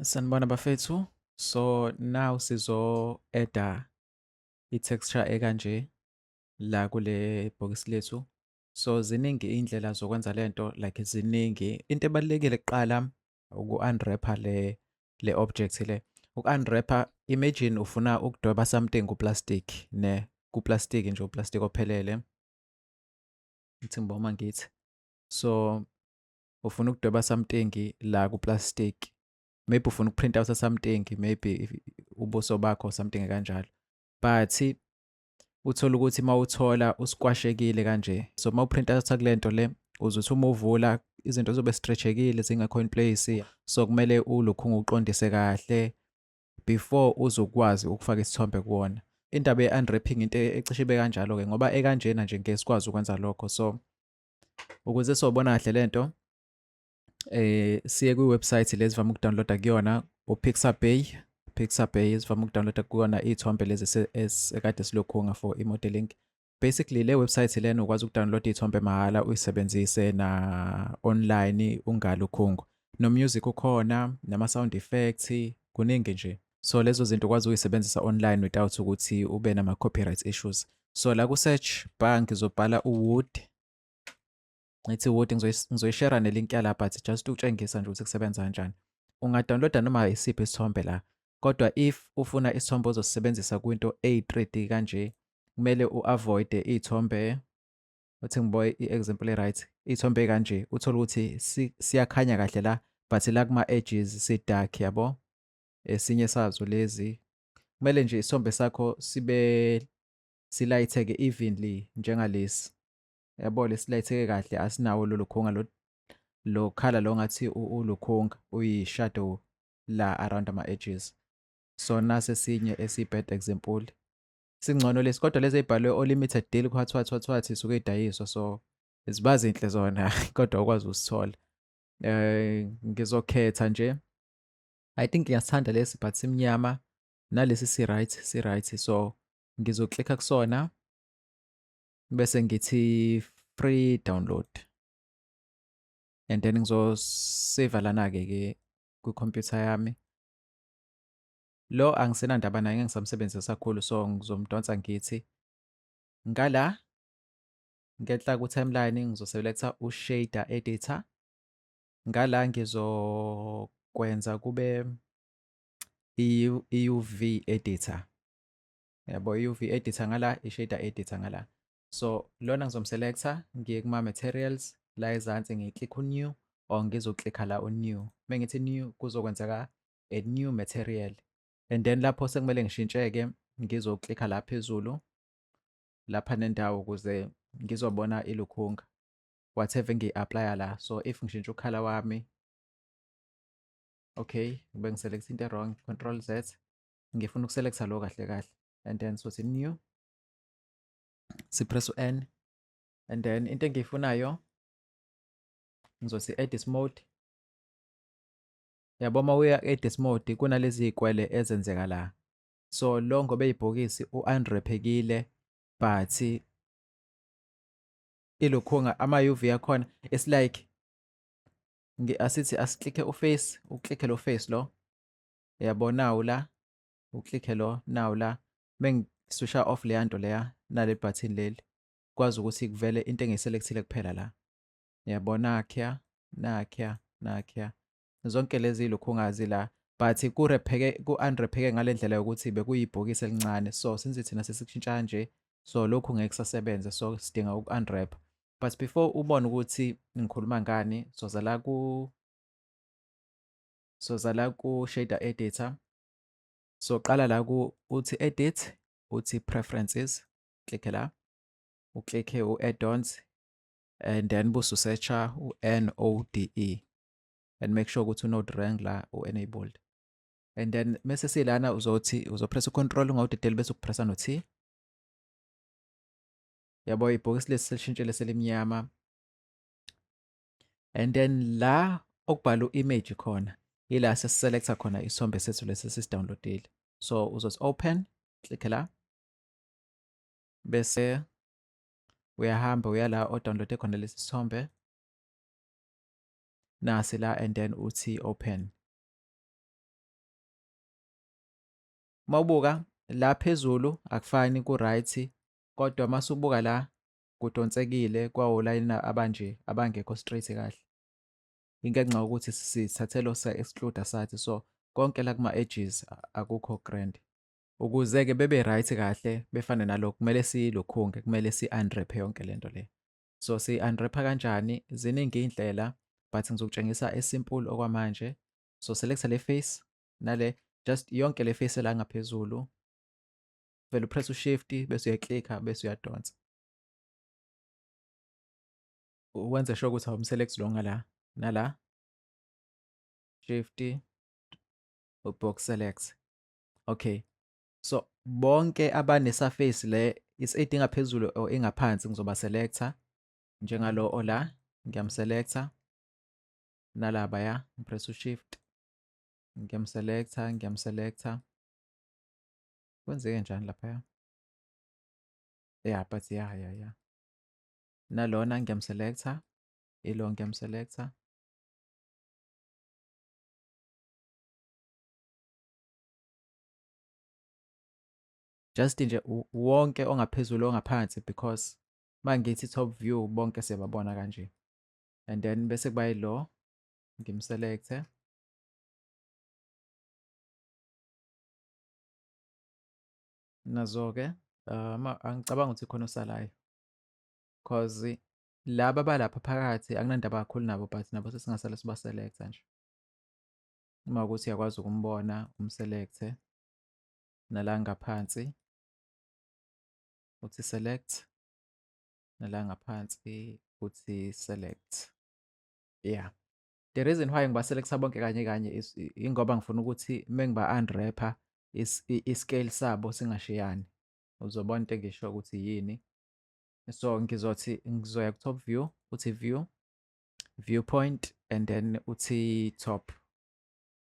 Sanibona bafethu. So now sizo-add-a i-texture ekanje la kule bhokisi lethu. So ziningi iy'ndlela zokwenza lento, like ziningi. Into ebalulekile kuqala uku-unwrap-a le object le. Uku-unwrap-a, imagine ufuna ukudweba something ku-plastic ne, ku-plastic nje, u-plastic ophelele. Ngithi ngiboma ngithi. So ufuna ukudweba something la ku-plastic. Maybe ufuna uku-print out something, maybe ubuso bakho, something kanjalo. But uthola ukuthi mawuthola usquashekile kanje. So mawuprint out kule nto le, uzothi uma uvula izinto zizobe stretchekile, zingekho in place. So kumele ulokhu uqondise kahle before uzokwazi ukufaka isithombe kuwona. Indaba ye-unwrapping into ecishe ibe kanjalo-ke, ngoba ekanjena nje ngeke sikwazi ukwenza lokho. So ukuze sobona kahle lento, siye kwi-website lezi vame ukudownloada kuyona, uPixabay. Pixabay esivame ukudownloada kuyona iy'thombe lezi ekade silokhunga for i-modeling. Basically le website lena ukwazi ukudownload iy'thombe mahhala, uyisebenzise na online ungalukhungu. No-music ukhona, nama-sound effects, kuningi nje. So lezo zinto ukwazi ukuyisebenzisa online without ukuthi ube nama-copyright issues. So la ku-search bar ngizobhala u-wood. Ngithi wood, ngizoyishare ne-link yala, but just ukutshengisa nje ukuthi kusebenza kanjani. Ungadownloada noma isiphi isithombe la. Kodwa if ufuna isithombe ozosisebenzisa kwinto eyi-3D kanje, kumele u-avoid iy'thombe, uthi ngiboye i-example e-right, iy'thombe ey'kanje, uthole ukuthi siyakhanya kahle la, but la kuma-edges si-dark, yabo. Esinye sazo lezi, kumele nje isithombe sakho sibe silayitheke evenly njengalesi. Yabo, lesilayitheke kahle, asinawo lolo khunga lo colour lo ngathi ulukhunga uyi-shadow la around ama-edges. So nasi esinye esi-bad example. Singcono lesi, kodwa lezi ey'bhalwe o-limited deal, what what what what, zisuke y'dayiswa, so ziba zinhle zona, kodwa awukwazi ukusithola. Ngizokhetha nje, I think ngiyasithanda lesi, but simnyama, nalesi si-right, si-right, so ngizoklikha kusona bese ngithi free download and then ngizoseva lana-ke ke kwikhompyutha yami. Lo angisenandaba naye, ngeke ngisamsebenzisa kakhulu, so ngizomdonsa ngithi ngala ngenhla ku-timeline ngizoselecta u-shader editor. Ngala ngizokwenza kube i-UV editor. Yabo, i-UV editor ngala, i-shader editor ngala. So lona ngizomselecta, ngiye kuma-materials la ezansi, ngiklikhe u-new or ngizoklikha la u-new. Mengithi new, kuzokwenzeka a new material and then lapho sekumele ngishintshe-ke, ngizoklikha la phezulu lapha nendawo ukuze ngizobona ilukhunga whatever engiyi-apply-a la. So if ngishintsha u-colour wami, okay, ngibe ngiselect into e-wrong, control Z, ngifuna ukuselecta lo kahle kahle and then sothi new, sipress u-N and then into engiyifunayo ngizothi edit mode. Yabo, uma uya edit mode kunalezi iy'kwele ezenzeka la. So lo ngoba eyibhokisi u-unwrap-ekile, but ilukhunga ama-UV akhona, it's like asithi asiklikhe u-face, uklikhe lo face lo, yabo, nawu la, uklikhe lo, nawu la, mengiswisha off leya nto leya nale button leli, kwazi ukuthi kuvele into engiyiselekthile kuphela la. Yabo, nakhiya, nakhiya, nakhiya, zonke lezi lukhungazi la, but ku-wrap-eke, ku-unwrap-eke ngale ndlela yokuthi bekuyibhokisi elincane. So since thina sesikushintsha kanje, so lokhu ngeke kusasebenza, so sidinga uku-unwrap. But before ubone ukuthi ngikhuluma ngani, soza la ku shader editor. So qala la ku uthi edit, uthi preferences, click la, uklikhe u-add-ons and then busu-searcha u-NODE and make sure ukuthi u-node wrangler u-enabled. And then mase silana uzothi uzopress u-control, ungawudedeli, bese ukupressa no-T. Yabo, ibhokisi lesi selishintshile, selimnyama. And then la okubhalwe u-image khona, ila sesiselecta khona isithombe sethu lesi esisidownloadile. So uzothi open, click la, bese uyahamba uya la odownloade khona lesi sithombe, nasi la, and then uthi open. Mawubuka la phezulu akufani ku-right, kodwa masubuka la kudonsekile kwawolayini abanje abangekho straight kahle. Ingenxa yokuthi sithathe lo sa-exclude sathi, so konke la kuma-edges akukho grand. Ukuze-ke bebe right kahle befane nalokhu, kumele silokhunge, kumele si-unwrap-e yonke lento le. So si-unwrap-a kanjani? Ziningi iy'ndlela, but ngizokutshengisa esimple okwamanje. So select-a le face nale, just yonke le face la ngaphezulu, vele upress u-shift bese uyaklikha bese uyadonsa. Wenze sure ukuthi awumselect lo ngala nala, shift box select. Okay, so bonke abane surface le is either ingaphezulu or ingaphansi ngizoba selector, njengalo ola ngiyamselector, nalaba ya ngipress u-shift ngiyamselector, ngiyamselector. Kwenzeke njani lapha? Yeah, but yeah. Nalona ngiyamselector, ilo ngiyamselector. Just nje wonke ongaphezulu ongaphansi, because mangithi top view bonke siyababona kanje. And then bese kuba yilo ngimselecte. Nazo-ke angicabanga ukuthi khona osalayo, cause laba balapha phakathi akunandaba kakhulu nabo, but nabo sesingasala sibaselecta nje. Uma ukuthi uyakwazi ukumbona umselecte, nala ngaphansi uthi select, nala ngaphansi uthi select. Yeah, the reason why ngibaselecta bonke kanye kanye is ingoba ngifuna ukuthi mengiba unwrapper i-scale sabo singashiyani. Uzobona into engisho ukuthi yini. So ngizothi ngizoya ku top view, uthi view, viewpoint, and then uthi top,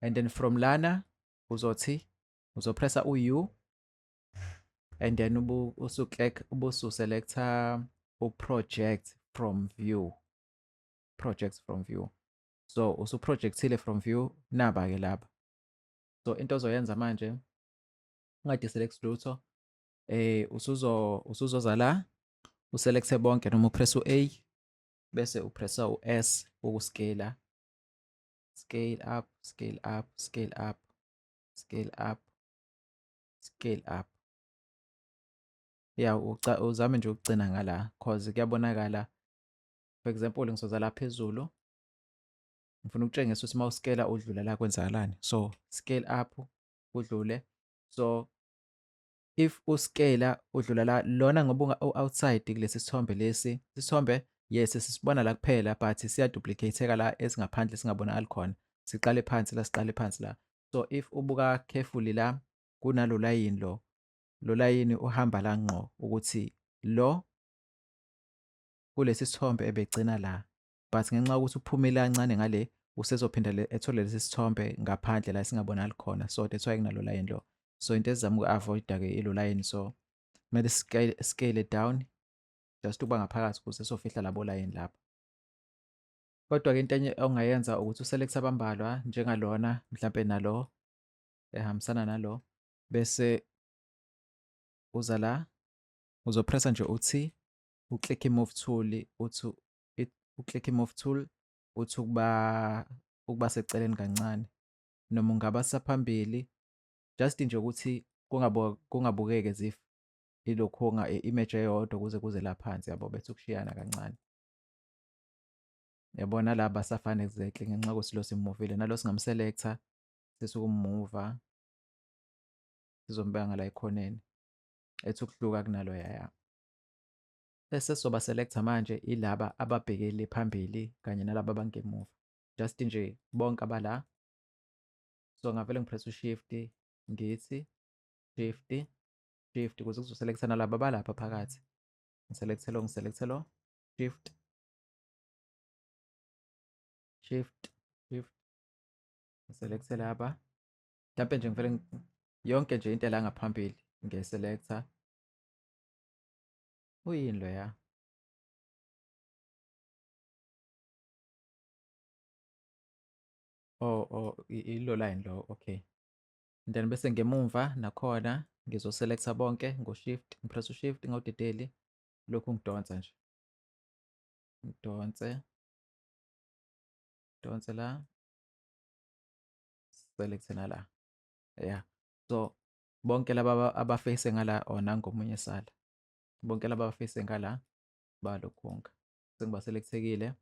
and then from lana uzothi uzopressa u-U and then usu-click ubusu-selecta u-project from view, project from view. So usu-projectile from view, naba-ke laba. So into ozoyenza manje, ungadeselect lutho, usuzoza la uselecte bonke, noma upress u-A bese upressa u-S ukuscale, scale up, scale up, scale up, scale up, scale up. Yeah, uzame nje ukugcina ngala, cause kuyabonakala. For example, ngizoza la phezulu, ngifuna ukutshengisa ukuthi uma uscale udlula la kwenzakalani. So scale up udlule. So if uscale udlula la, lona ngoba outside kulesi sithombe lesi, isithombe yes sisibona la kuphela, but siya-duplicate-eka la esingaphandle singabonakali khona. Siqale phansi la, siqale phansi la. So if ubuka carefully la, kunalo layini lo, lo layini uhamba la ngqo ukuthi lo kulesi sithombe ebegcina la, but ngenxa yokuthi uphumile kancane ngale, usezophinda ethole lesi sithombe ngaphandle la singabonakali khona. So that's why kunalo layini lo. So into esizama uku-avoid-a ke ilo layini, so kumele scale it down just ukuba ngaphakathi ukuze sofihla labo layini lapho. Kodwa-ke into enye ongayenza ukuthi uselect abambalwa njengalona mhlampe nalo ehambisana nalo, bese uza la uzopressa nje uthi uclick i-move tool, uthi uclick i-move tool uthi ukuba seceleni kancane, noma ungaba saphambili, just nje ukuthi kungabukeki as if ilokhu i-image eyodwa kuze kuze la phansi, yabo, bese ukushiyana kancane. Yabona la basafana exactly ngenxa yokuthi lo simuvile, nalo singamselecta sesukumuva sizombeka ngala ekhoneni ethi ukuhluka kunalo yaya. Bese sizoba selecta manje ilaba ababhekele phambili kanye nalaba abangemuva, just nje bonke abala. So ngavele ngipress u-shift, ngithi shift shift ukuze kuzoselecta nalaba abalapha phakathi. Ngiselecte lo, ngiselecte lo, shift shift shift, ngiselecte laba. Mhlampe nje ngivele yonke nje into la ngaphambili ngiyayiselecta. Uyini lo ya? Oh, ilo line lo, okay. And then bese ngemumva nakhona ngizoselecta bonke ngo-shift, ngipress u-shift ngawudedeli, lokhu ngidonsa nje, ngidonse, donse la, select nala. Yeah, so bonke laba abafeyise ngala, or nangomunye sala, bonke laba abafeyise ngala balokhunga sengibaselekthekile,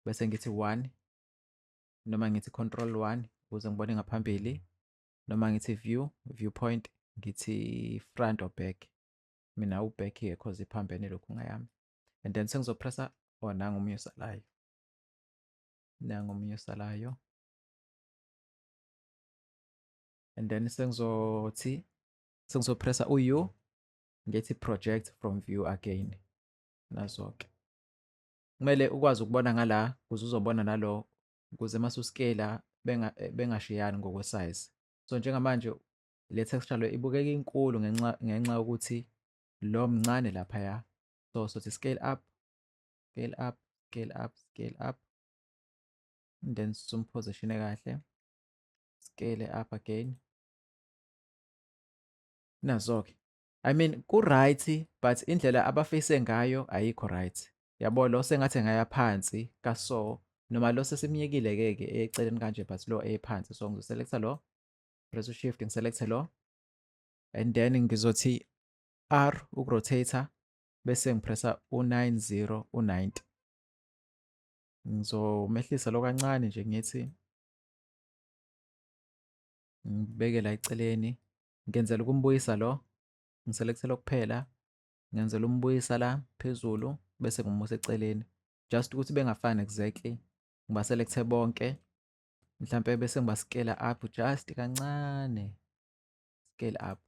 bese ngithi 1 noma ngithi control 1 ukuze ngibone ngaphambili, noma ngithi view, viewpoint, ngithi front or back. Mina u-back ke cause iphambene lokhu ngayami. And then sengizopressa, oh, nangu omunye osalayo, nangu omunye osalayo. And then sengizothi sengizopressa u-U, ngithi project from view again. Nazo-ke kumele ukwazi ukubona ngala ukuze uzobona nalo, ukuze mase uscale bengashiyani ngokwe size. So njengamanje le texture lo ibukeka inkulu ngenxa yokuthi lo mncane laphaya. So sothi scale up, scale up, scale up, scale up, and then simposition kahle, scale up again. Nazo-ke, I mean ku right, but indlela abafeyise ngayo ayikho right. Yabo lo sengathi ngaya phansi kaso, noma lo sesimyekile ke ke eceleni kanje, but lo ephansi. So ngizoselecta lo, press shift ngiselecte lo, and then ngizothi R ukurotate, bese ngipressa u90 u90. Ngizomehlisa lo kancane nje, ngithi ngibeke la eceleni, ngenzela ukumbuyisa lo, ngiselecte lo kuphela, ngenzela umbuyisa la phezulu bese ngimusa eceleni, just ukuthi bengafani exactly. Ngibaselecte bonke, mhlambe bese ngibaskela up just kancane, scale up.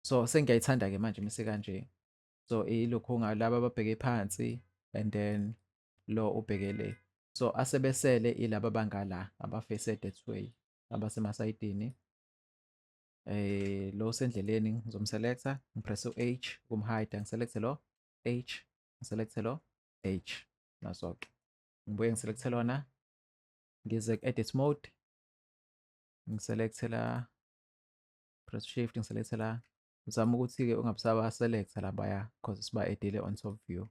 So sengiyayithanda ke manje mise kanje. So ilokhu ngalaba ababheke phansi, and then lo ubheke le. So asebesele ilaba bangala abafese that way, abasemasayidini. Lo sendleleni ngizomselecta, ngipress u-H ukumhide, ngiselecte lo H, ngiselecte lo H. Naso-ke ngibuye ngiselecte lona, ngize ku-edit mode, ngiselecte la, press shift ngiselecte la. Uzama ukuthi-ke ungabusaba selecta labaya cause siba-edile on top view.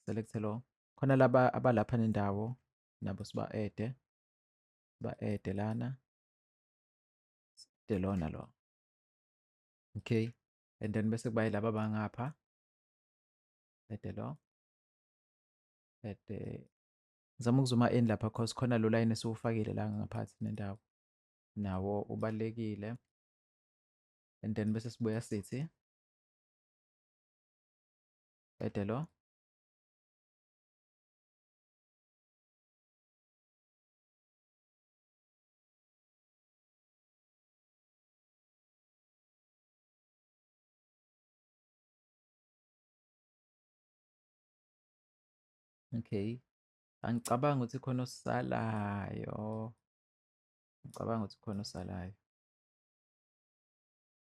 Select lo, khona laba abalapha nendawo nabo siba-ede, siba-ede lana, de lona lo. Okay, and then bese kuba yilaba abangapha, ede lo, ede. Ngizama ukuzuma in lapha cause khona lo line esiwufakile la ngaphathi nendawo, nawo ubalulekile. And then bese sibuya sithi ede lo, Okay, angicabangi ukuthi khona osalayo, ngicabanga ukuthi khona osalayo.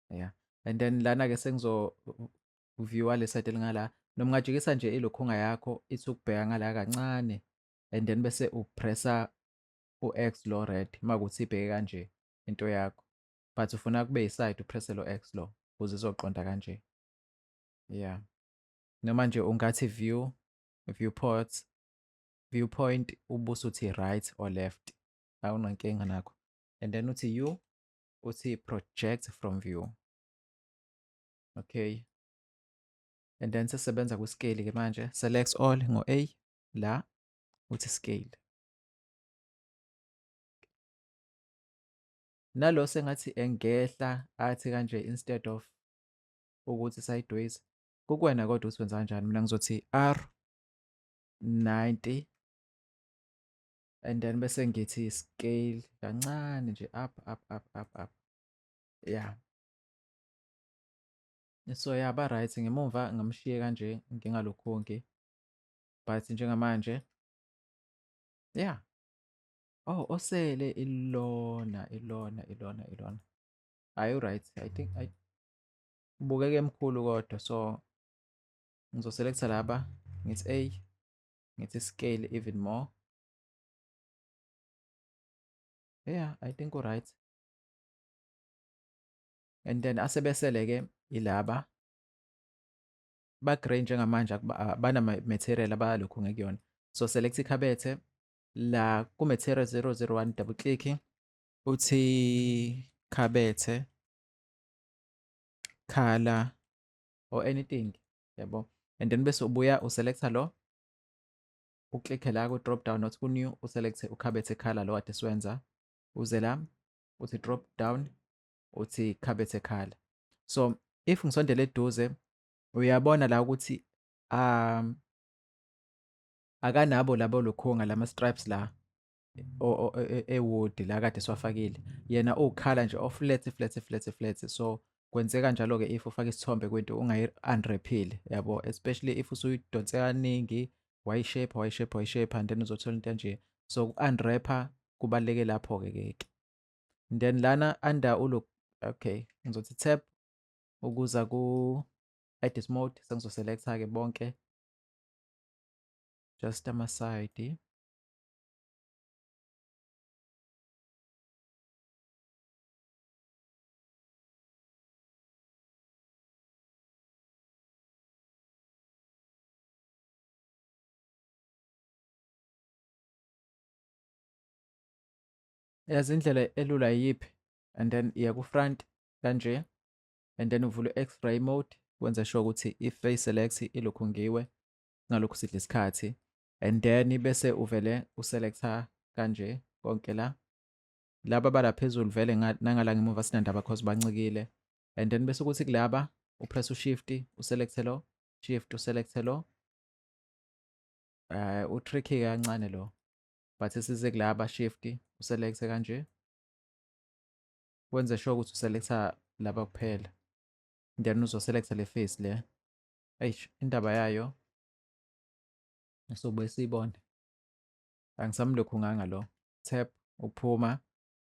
Yeah, and then lana ke sengizo viewer le side elingala, noma ungajikisa nje ilokhunga yakho ithi ukubheka ngala kancane, and then bese upressa u-X lo red makuthi ibheke kanje into yakho, but ufuna kube iside upresse lo X lo ukuze izoqonda kanje. Yeah, noma nje ungathi view, viewport, viewpoint, ubusuthi right or left, awunankinga nakho. And then uthi U, uthi project from view. Okay, and then sesisebenza ku scale ke manje, select all ngo A la, uthi scale. Nalo sengathi engehla athi kanje instead of ukuthi sideways, kukuwena kodwa ukuthi wenza kanjani. Mina ngizothi R 90 and then bese ngithi scale kancane nje up up up up up. Yeah, so yeah, ba right ngemumva ngamshiye kanje ngingalokhungi, but njengamanje yeah, oh osele ilona ilona ilona ilona, ayi right, I think I ubukeke emkhulu kodwa. So ngizoselecta laba, ngithi A, ngithi scale even more. Yeah, I think right. And then asebesele-ke ilaba ba-grey njengamanje, abana-material abalokhu ngekuyona. So select ikhabethe la ku-material 001, double click, uthi khabethe color or anything, yabo. And then bese ubuya uselecta lo, uklikhe la ku-drop down, not ku-new, uselecte ukhabethe color lo kade siwenza, uze la uthi drop down, uthi khabethe color. So if ngisondele eduze, uyabona la ukuthi akanabo labo lokhunga lama stripes la ewood la kade siwafakile. Yena uwukhala nje o-flat flat flat flat. So kwenzeka njalo-ke if ufaka isithombe kwinto ungayi-unwraphile, yabo, especially if usuyidonse kaningi, wayishape wayishape wayishape, and then uzothola into enje. So uku-unwrapper kubaluleke lapho-ke ke. And then lana under ulo, okay, ngizothi tab ukuza ku edit mode, sengizoselecta-ke bonke just ama-side. Yazi indlela elula yiphi? And then iya ku-front kanje, and then uvule x-ray mode, wenze sure ukuthi i-face select ilokhu ngiwe, singalokhu sidla isikhathi. And then bese uvele uselecta kanje konke la. Laba bala phezulu vele nangala ngemuva sinandaba cause bancikile. And then bese kuthi kulaba upress ushift, uselecte lo, shift uselecte lo. U-tricky kancane lo, but size kulaba shift uselecte kanje, wenze sure ukuthi uselecta laba kuphela, then uzoselecta le face le. Eish, indaba yayo sobuye siyibone, angisamlokhu nganga lo. Tab uphuma,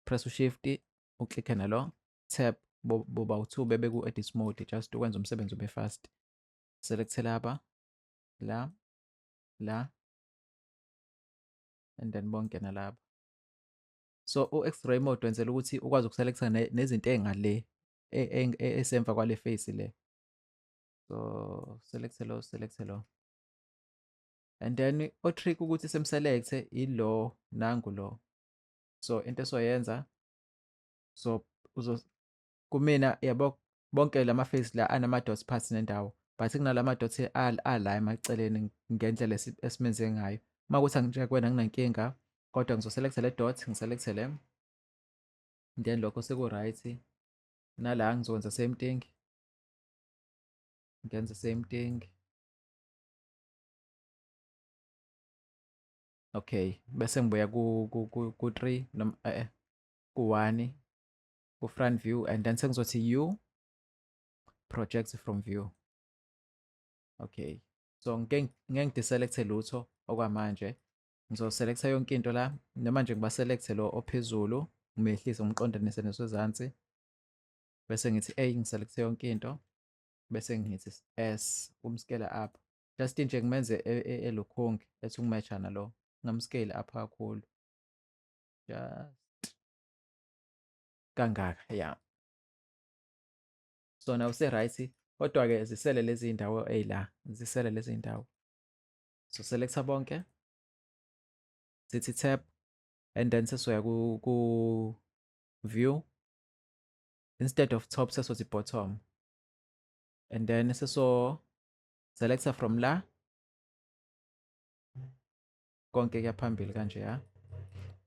press ushift, uklikhe nalo tab, boba u2 bebe ku edit mode, just ukwenza umsebenzi ube fast. Select laba la la, and then bonke nalaba. So u-x-ray mode wenzela ukuthi ukwazi ukuselecta nezinto ey'ngale esemva kwale face le. So select lo, select lo. And then o-trick ukuthi simselecte ilo nangu lo. So into esoyenza, so uzo kumina yabo bonke lama face la anama dots phakathi nendawo, but kunalama dots ala emaceleni ngendlela esimenze ngayo. Uma kuthi angitshe kuwena nginankinga, kodwa ngizoselecta le dot, ngiselecte le, then lokho seku right. Nala ngizokwenza same thing, ngenze same thing. Okay, bese ngibuya ku 3 noma ku 1 ku front view, and then sengizothi U project from view. Okay, so ngeke ngideselecte lutho okwamanje, ngizoselecta yonke into la, noma nje ngibaselecte lo ophezulu, ngimehlise ngiqondanise nesozansi, bese ngithi A, ngiselecte yonke into, bese ngithi S umscale up, just nje ngimenze elokhongi ethi ukumatcha nalo, ngamscale up kakhulu just kangaka, yeah. So now use right, kodwa ke zisele lezi ndawo ezila, zisele lezi ndawo. So selecta bonke, sithi tab, and then sesoya ku view, instead of top sesothi bottom, and then seso selecta from la konke kuya phambili kanje, ya.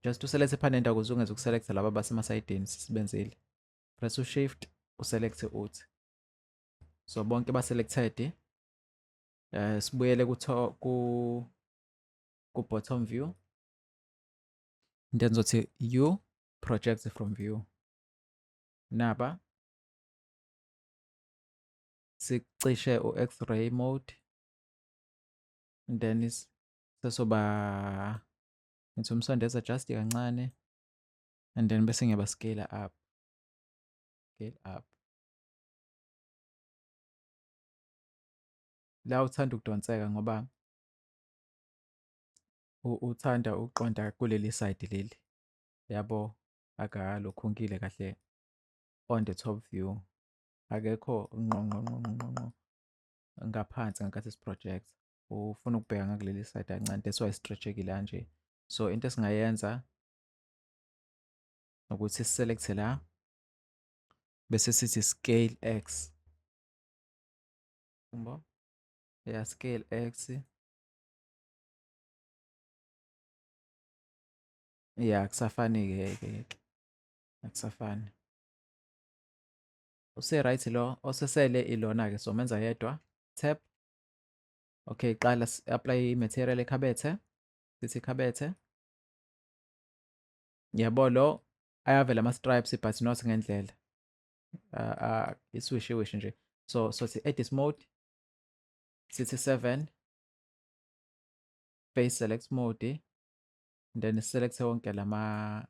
Just uselect phanenda ukuze ungeze ukuselecta laba basemasayidini sisebenzile. Press ushift uselect uthi. So bonke ba selected. Sibuyele ku ku bottom view. Then ngizothi U project from view. Naba sicishe u-X-ray mode, and then sesoba ngithi umsondeza just kancane, and then bese ngiyaba scale up, scale up. La uthanda ukudonseka ngoba uthanda ukuqonda kuleli side leli, yabo, akalokhunkile kahle on the top view. Akekho ngqo ngqo ngqo ngqo ngqo ngaphansi ngenkathi si-project. Ufuna ukubheka ngakuleli side kancane, that's why stretch-ekile kanje. So into esingayenza ukuthi si-select la bese sithi scale X. Yabo? Yeah, scale X. Yeah, akusafani-ke ke ke. Akusafani. Use-right lo, osesele ilona-ke, so menza yedwa. Tap. Okay, qala apply i-material ekhabethe. Sithi ikhabethe. Yabo lo ayavela ama-stripes but not ngendlela. Iswishiwishi nje. So sothi edit mode sithi 7 face select mode, then select wonke lama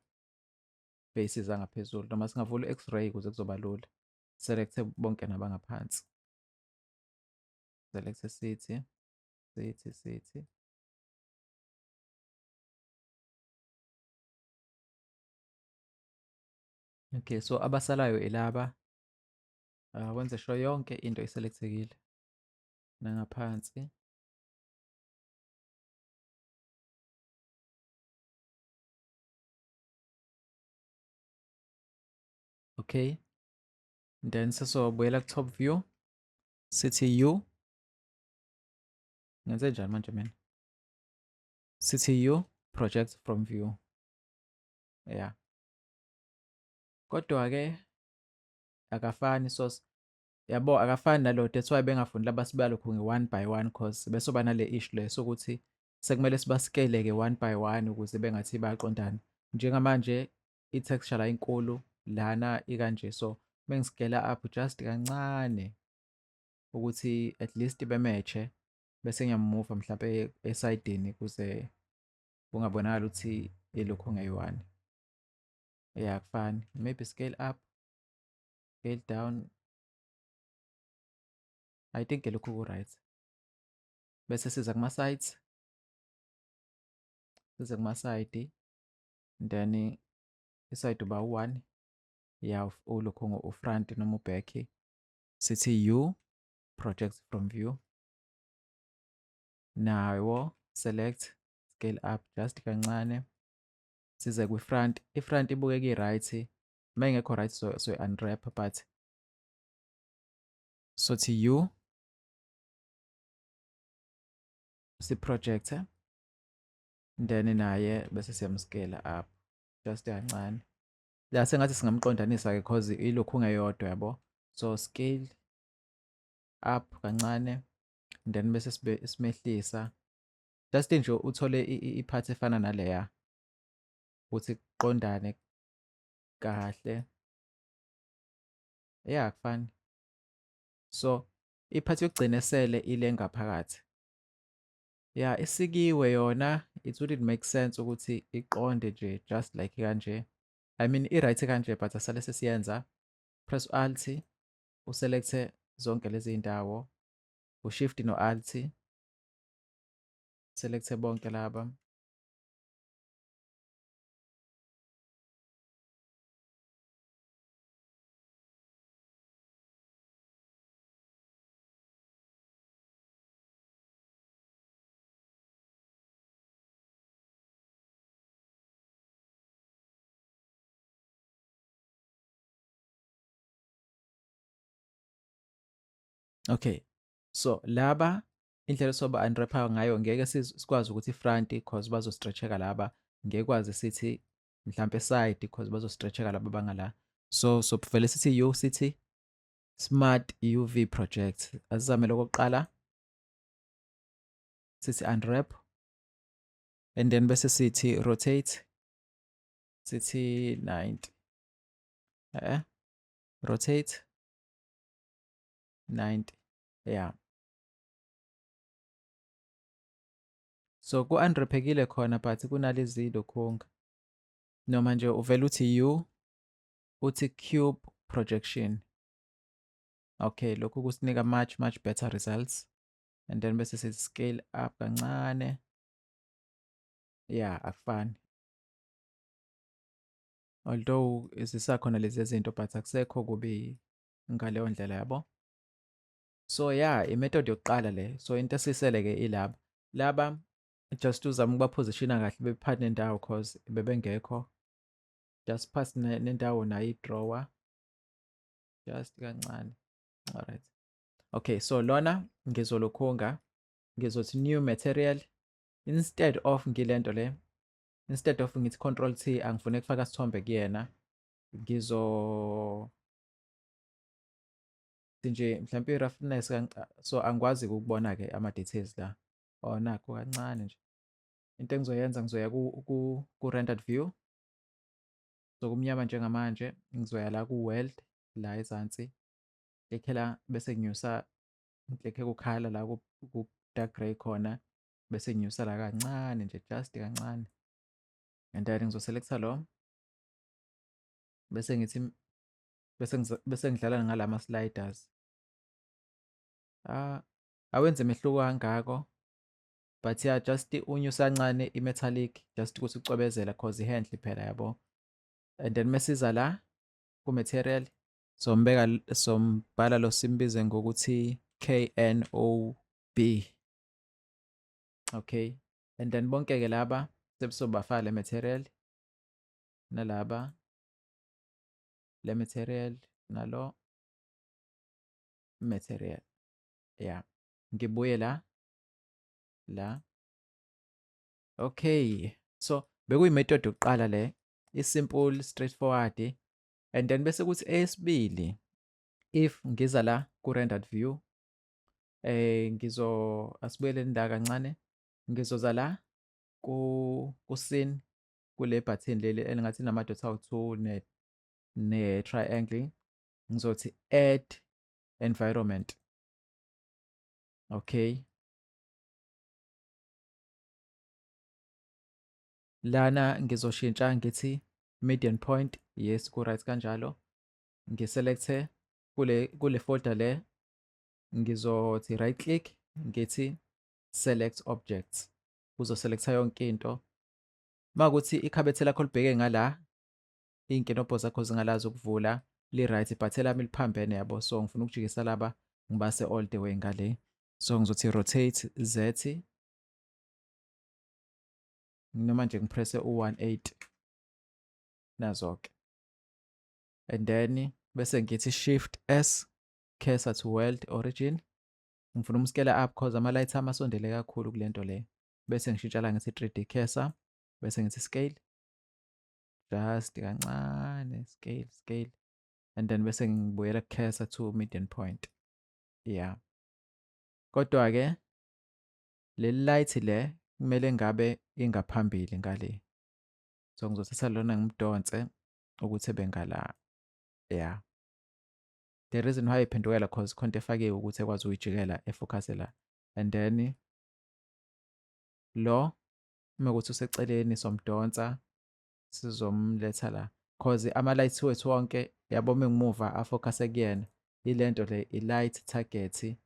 faces angaphezulu, noma singavula u-x-ray ukuze kuzoba lula. Select bonke nabangaphansi. Select sithi sithi sithi. Okay, so abasalayo ilaba. Wenze sure yonke into iselekthekile nangaphansi. Okay, then sesobuyela ku top view, sithi U. Ngenze njani manje mina? Sithi U project from view. Yeah. Kodwa ke akafani, so yabo akafani nalo, that's why bengafuni laba sibalokhu nge-one by one, cause besoba nale issue le sokuthi sekumele sibaskele ke one by one ukuze bengathi bayaqondana. Njengamanje i-texture la inkulu lana ikanje, so mengiskela up just kancane ukuthi at least bematche, bese ngiyamuva mhlampe esayidini ukuze kungabonakali ukuthi ilokhu ngeyi-one. Yeah, akufani. Maybe scale up, scale down. I think lokhu ku-right. Bese siza kuma-sides, size kuma-side, then iside uba u-1, yeah, ulokhu u-front noma u-back. Sithi U project from view. Nawo select scale up just kancane. Size kwi-front, i-front ibukeka i-right, uma ingekho right so unwrap, but sothi U si-project, then naye bese siyamscale up just kancane. La sengathi singamqondanisa ke cause ilokhu ngeyodwa yabo. So scale up kancane then bese simehlisa just nje uthole i-part efana naleya ukuthi kuqondane kahle. Yeah, akufani. So i-part yokugcina esele ile ngaphakathi. Yeah, isikiwe yona, it wouldn't make sense ukuthi iqonde nje just like kanje. I mean i-right kanje, but asale sesiyenza. Press alt, uselect zonke lezi ndawo, ushift no alt, select bonke laba. Okay, so laba indlela soba unwrap ngayo ngeke sikwazi ukuthi front cause bazostretcheka laba, ngeke kwazi sithi mhlampe side cause bazostretcheka laba bangala. So vele sithi U, sithi smart UV project. Asizame lokuqala, sithi unwrap and then bese sithi rotate, sithi 90, rotate 90. Yeah, so ku-unwraphekile khona but kunalezi lokhunga, noma nje uvele uthi U uthi cube projection. Okay, lokhu kusinika much much better results, and then bese sithi scale up kancane. Yeah, akufani, although zisakhona lezi zinto but akusekho kubi. Ngaleyo ndlela, yabo. So yeah, i-method yokuqala le. So into esisele ke ilaba. Laba just uzama ukuba-positiona kahle bephakathi nendawo cause bebengekho. Just pass nendawo nayo i-drawer. Just kancane. Alright. Okay, so lona ngizolukhunga, ngizothi new material instead of ngilento le, instead of ngithi control T, angifune kufaka sithombe kuyena, ngizo nje mhlawumbe i-roughness, so angikwazi ukubona ke ama details la. Oh, nakho kancane nje. Into engizoyenza, ngizoya ku rendered view. So kumnyama njengamanje, ngizoya la ku world la ezansi, click la, bese nginyusa, ngiklikhe ku-color la ku dark grey khona, bese nginyusa la kancane nje, just kancane, and then ngizoselecta lo, bese ngithi bese ngidlala ngalama sliders. Ah, awenze mehluko kangako, but yeah, just unyusa kancane i-metallic, just ukuthi ucwebezela cause i-handle phela, yabo. And then mesiza la ku-material, sombeka, sombhala lo, simbize ngokuthi KNOB. Okay, and then bonke ke laba sebusobafaka le material, nalaba le material, nalo material. Yeah, ngibuye la la. Okay, so bekuyi-method yokuqala le, i-simple, straightforward. And then bese kuthi eyesibili, if ngiza la ku-rendered view, ngizo asibuyeleni la kancane, ngizoza la ku scene, kule button leli elingathi nama-dot awu-2 ne triangle, ngizothi add environment. Okay, lana ngizoshintsha ngithi median point, yes, ku right kanjalo. Ngiselecte kule folder le, ngizothi right click, ngithi select objects, uzoselecta yonke into. Makuthi ikhabethe lakho libheke ngala, iy'nkinobho zakho zingalazi ukuvula, li-right, but elami liphambene, yabo. So ngifuna ukujikisa laba, ngibase all the way ngale. So ngizothi rotate Z, noma nje ngipresse u-18, nazo-ke. And then bese ngithi shift S, cursor to world origin. Ngifuna um-scale up cause ama-light ami asondele kakhulu kule nto le. Bese ngishintsha la, ngithi 3D cursor, bese ngithi scale just kancane, scale, scale, and then bese ngibuyela cursor to median point. Yeah, kodwa ke le light le kumele ngabe ingaphambili ngale, so ngizothatha lona ngimdonse ukuthi ebe ngala. Yeah, the reason why iphendukela cause khonto efakiwe ukuthi ekwazi ukuyijikela, e-focus la. And then lo uma kuthi useceleni, somdonsa, sizomletha la, cause ama-lights wethu wonke, yabo, uma ngimuva a-focus kuyena. Ilento le i-light target,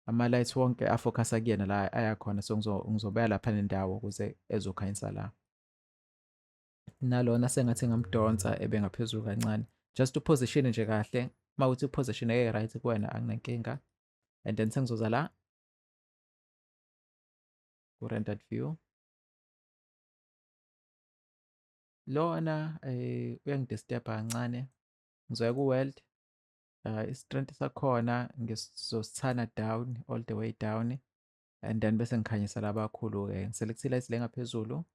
ama-lights wonke a-focus kuyena la ayakhona. So ngizobeka lapha nendawo ukuze ezokhanyisa la. Nalona sengathi ngamdonsa ebe ngaphezulu kancane, just u-position nje kahle. Uma kuthi u-position right kuwena, anginankinga. And then sengizoza la ku-rendered view. Lona uyangidisturb kancane. Ngizoya ku-world, i-strength sakhona ngizosithana down, all the way down, and then bese ngikhanyisa labakhulu-ke. Ngi-select i-light le ngaphezulu,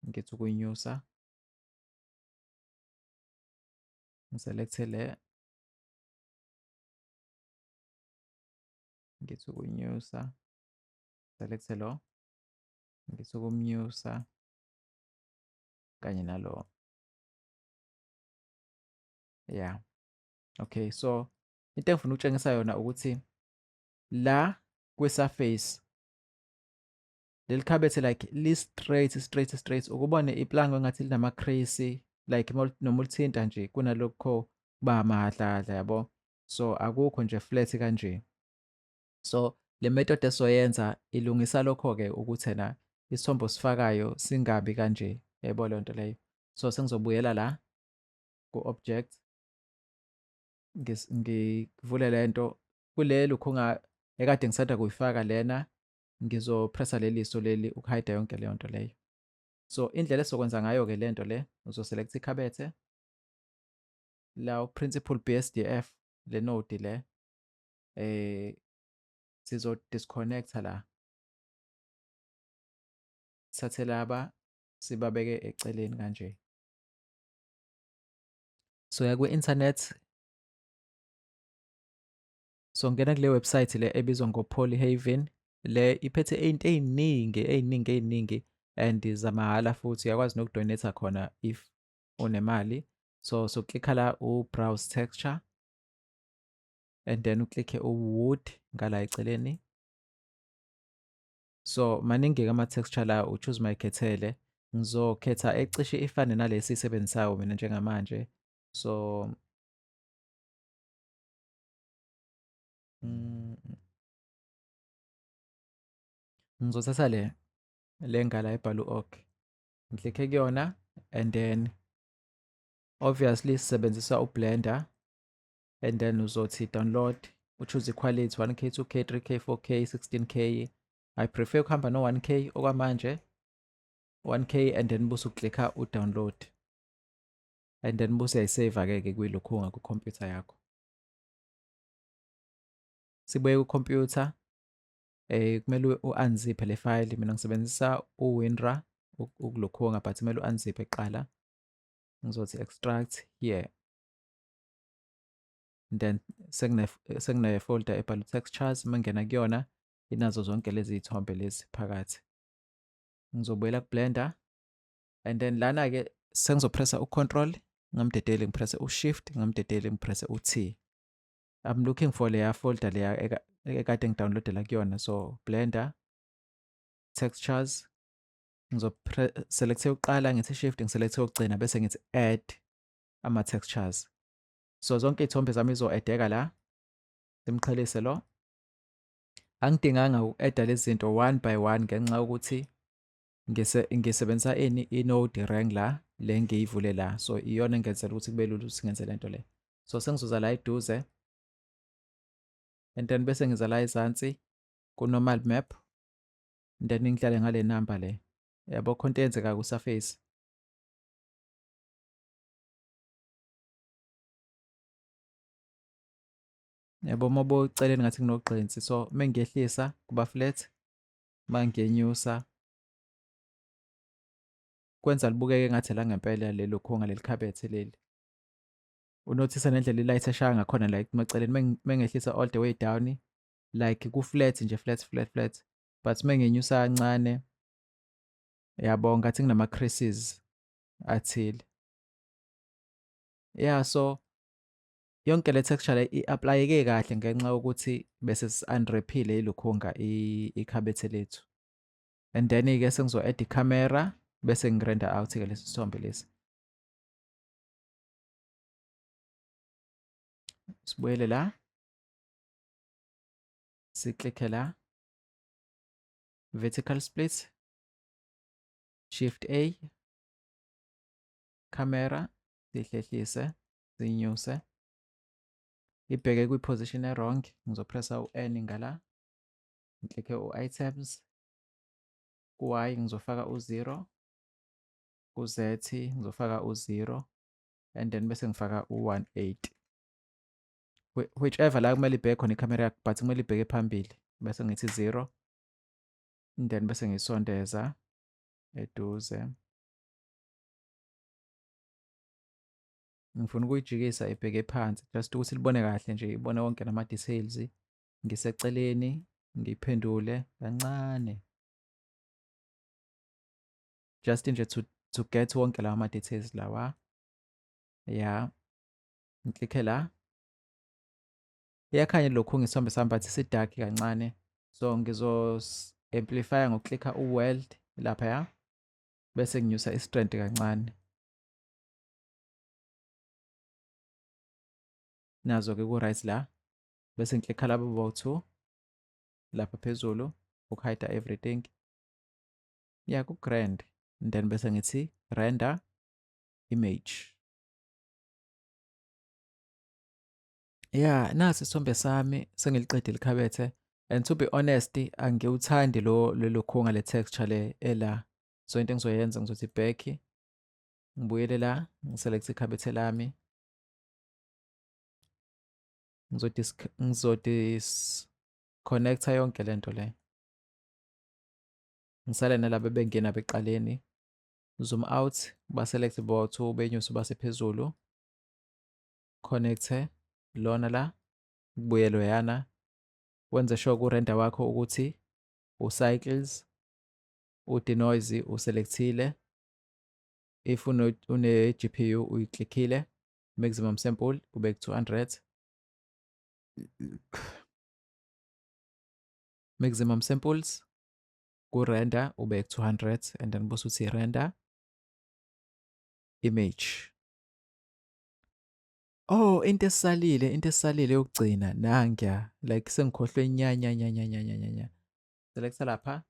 ngithi ukuyinyusa, ngi-select le, ngithi ukunyusa, select lo, ngithi ukumnyusa, kanye nalo. Yeah, okay. So into engifuna ukutshengisa yona ukuthi la kwi-surface leli khabethe like li straight, straight, straight, ukubone iplango engathi linama crease, like noma ulithinta nje kunalokho kuba amahadlahadla, yabo. So akukho nje flat kanje. So le method esoyenza ilungisa lokho-ke, ukuthi ena isithombe osifakayo singabi kanje, yabo, leyo nto leyo. So sengizobuyela la ku-object. Ngivule lento kule lukhunga ekade ngisanda kuyifaka lena, ngizopressa leli so leli ukuhide yonke leyo nto leyo. So indlela esizokwenza ngayo-ke le nto le, uzoselect ikhabethe la principal BSDF le node le, sizo disconnecta la, sithathe laba sibabeke eceleni kanje. So ya kwi-internet, so ngena kule website le ebizwa ngo-Polyhaven, le iphethe into ey'ningi ey'ningi ey'ningi and zamahhala, futhi uyakwazi nokudonate khona if unemali. So klikha la u-browse texture and then uklikhe u-wood ngala eceleni. So maningi-ke ama-texture la, u-choose mayikhethele. Ngizokhetha ecishe ifane nale esiyisebenzisayo mina njengamanje. So ngizothatha le ngala ebhalwe u-ok, ngiklikhe kuyona and then obviously sisebenzisa uBlender and then uzothi download, uchoose iquality 1K, 2K, 3K, 4K, 16K. I prefer ukuhamba no 1K okwamanje, 1K, and then bese uklikha u-download and then bese uyayisave ke kwilokhunga kwikhompyutha yakho. Sibuye kwikhompyutha, kumele u-unzip le file. Mina ngisebenzisa uWinrar ukulokhunga, but kumele u-unzip kuqala. Ngizothi extract here and then sekune folder ebhalwe textures. Uma ngena kuyona inazo zonke lezi zithombe lezi phakathi. Ngizobuyela ku-Blender and then lana ke sengizopressa u-control ngamdedeli, ngipresse u-shift ngamdedeli, ngipresse u-T. I'm looking for leya folder leya ekade ngidownloadela kuyona. So Blender textures, ngizoselect yokuqala, ngithi shift, ngiselect yokugcina, bese ngithi add ama textures. So zonke iy'thombe zami izo-addeka la. Simqhelise lo. Angidinganga uku-adda lezi zinto one by one ngenxa yokuthi ngisebenzisa ini, i-node wrangler le ngiyivule la, so iyona engenzela ukuthi kube lula ukuthi ngenze lento le. So sengizoza la eduze and then bese ngiza la ezansi ku-normal map and then ngihlale ngale number le, yabo, khona into eyenzeka ku-surface. Yabo, uma ubuceleni ngathi kunogqinsi, so uma ngiyehlisa kuba flat, uma ngiyenyusa kwenza libukeke ngathi la ngempela lelo khunga leli khabethe leli. Unothisa nendlela i-light eshaya ngakhona la emaceleni. Mengehlisa all the way down, like ku-flat nje, flat flat flat, but mengenyusa kancane, yabo, ngathi kunama-creases athile. Yeah, so yonke le texture le i-applyeke kahle ngenxa yokuthi bese si-unwrap-ile ilokhunga ikhabethe lethu. And then-ke sengizo-add ikhamera bese ngirender out-ke lesi sithombe lesi. Sibuyele la, siklikhe la vertical split, shift A, camera sihlehlise sinyuse ibheke kwi-position e-wrong. Ngizopressa u-N ngala, ngiklikhe u-items, ku-Y ngizofaka u-0, ku-Z ngizofaka u-0 and then bese ngifaka u-180, whichever la kumele ibheke khona ikhamera yakho, but kumele ibheke phambili. Bese ngithi 0 and then bese ngisondeza eduze. Ngifuna ukuyijikisa ibheke phansi just ukuthi libone kahle nje, ibone wonke nama-details. Ngiseceleni, ngiyiphendule kancane just nje to get wonke lawa ma-details lawa. Ya, ngiklikhe la, iyakhanya lokhu ngisithombe sami, but si-dark kancane, so ngizo-amplify ngokuklikha u-world laphaya bese nginyusa i-strength kancane. Nazo-ke ku-right la, bese ngiklikha labo bowu-two lapha phezulu ukuhide everything. Yeah, ku-grand. And then bese ngithi render image. Yeah, nasi isithombe sami sengiliqedile ikhabethe and to be honest angiwuthandi lo lelo khunga le texture le ela. So into engizoyenza ngizothi back ngibuyele la ngiselect ikhabethe lami ngizodisconnecta yonke lento le ngisale nalaba bengena beqaleni zoom out ba select bo-two benyuse base phezulu connect lona la kubuye loyana wenze sure ku-render wakho ukuthi u-cycles u-denoise uselectile if une-GPU uyiklikhile maximum sample ube ku-200 maximum samples ku-render ube ku-200 and then bese uthi render image. Oh, into esisalile, into esisalile yokugcina nangiya like sengikhohlwe nya nya nya nya nya nya nya nya. Selecta lapha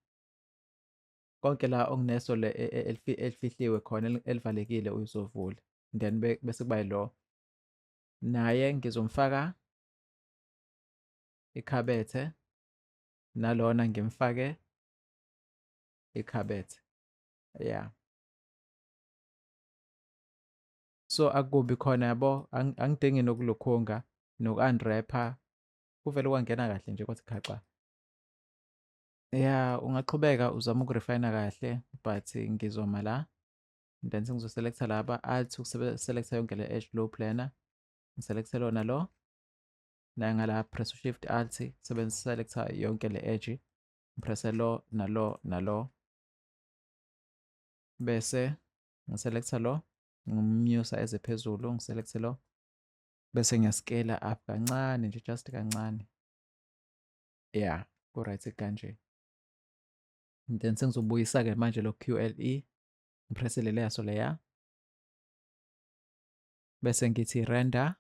konke la okuneso le elifihliwe khona elivalekile uyizovula then bese kuba yilo naye ngizomfaka ikhabethe nalona ngimfake ikhabethe yeah. So akubi khona yabo angidingi nokulokhunga noku-unwrapper kuvele kwangena kahle nje kwathi khaxa. Yeah, ungaqhubeka uzame ukurefine kahle but ngizoma la then sengizoselecta laba alt ukuselecta yonke le edge low planner ngiselecte lona lo nangala press shift alt sebenzisa selecta yonke le edge ngipresse lo nalo nalo bese ngiselecta lo ngimnyusa eze phezulu ngiselecte lo bese ngiyaskela up kancane nje just kancane yeah ku-right kanje then sengizobuyisa-ke manje lo QLE ngipresse le leyaso leya bese ngithi render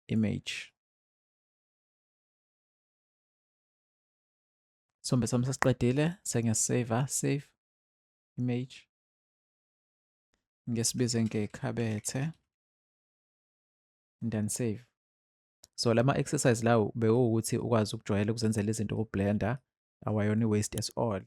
image. Isithombe sami sesiqedile sengiyaseva save image ngesibize ngekhabethe and then save. So lama exercise lawo bewukuthi ukwazi ukujwayela ukuzenzela izinto ku-Blender awayona i-waste at all.